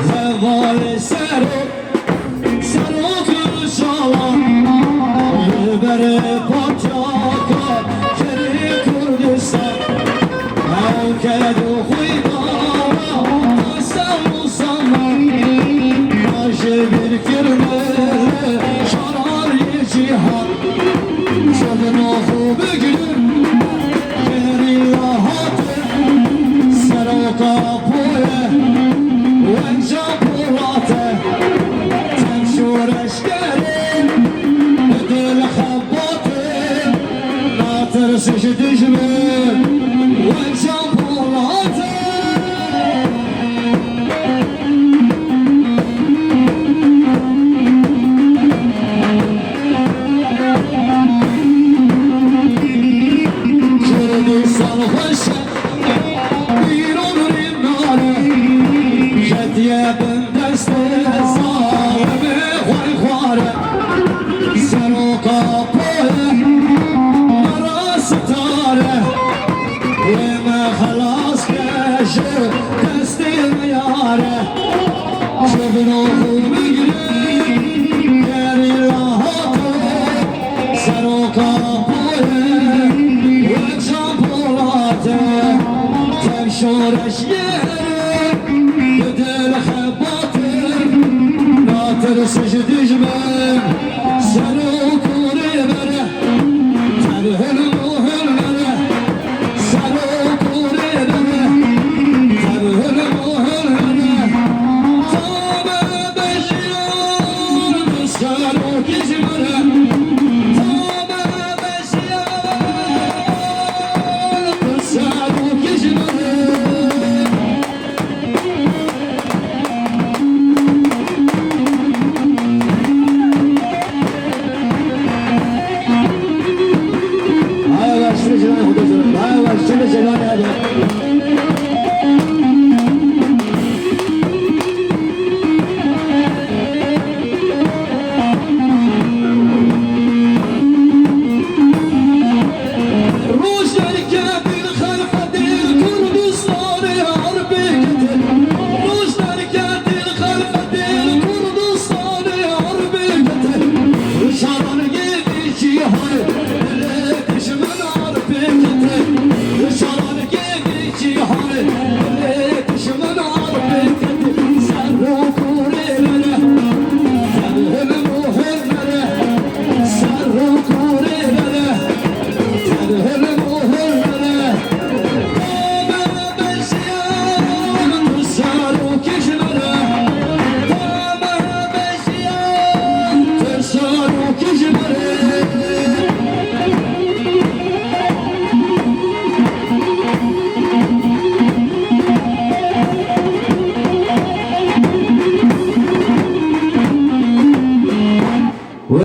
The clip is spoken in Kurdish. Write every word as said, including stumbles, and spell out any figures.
Hevalê serok, serok Rojava, li ber patyaka kerê Kurdistan. Ew ked û xwîdana, qesem û saman, na ji bîr kirine şarar yê cîhan. Çavino xwe bigrin, gerîla hate, seroka poye, wenca polate, tem şoreşgerê, bi dil xebate, natirse ji dijmin, wenca polate. Kurdistan xweş e, îro birîndar e, ketiye bin destê zalimê xweyxwar e. Seroka poye, me ra sitar e, wê me xelas ke ji destê me yar e. Çavino xwe bigre, gerîla hate, seroka poye, wek Can Polat e. Tev şoreş yê herê, bi dil xebate, natirse ji dijmin, serok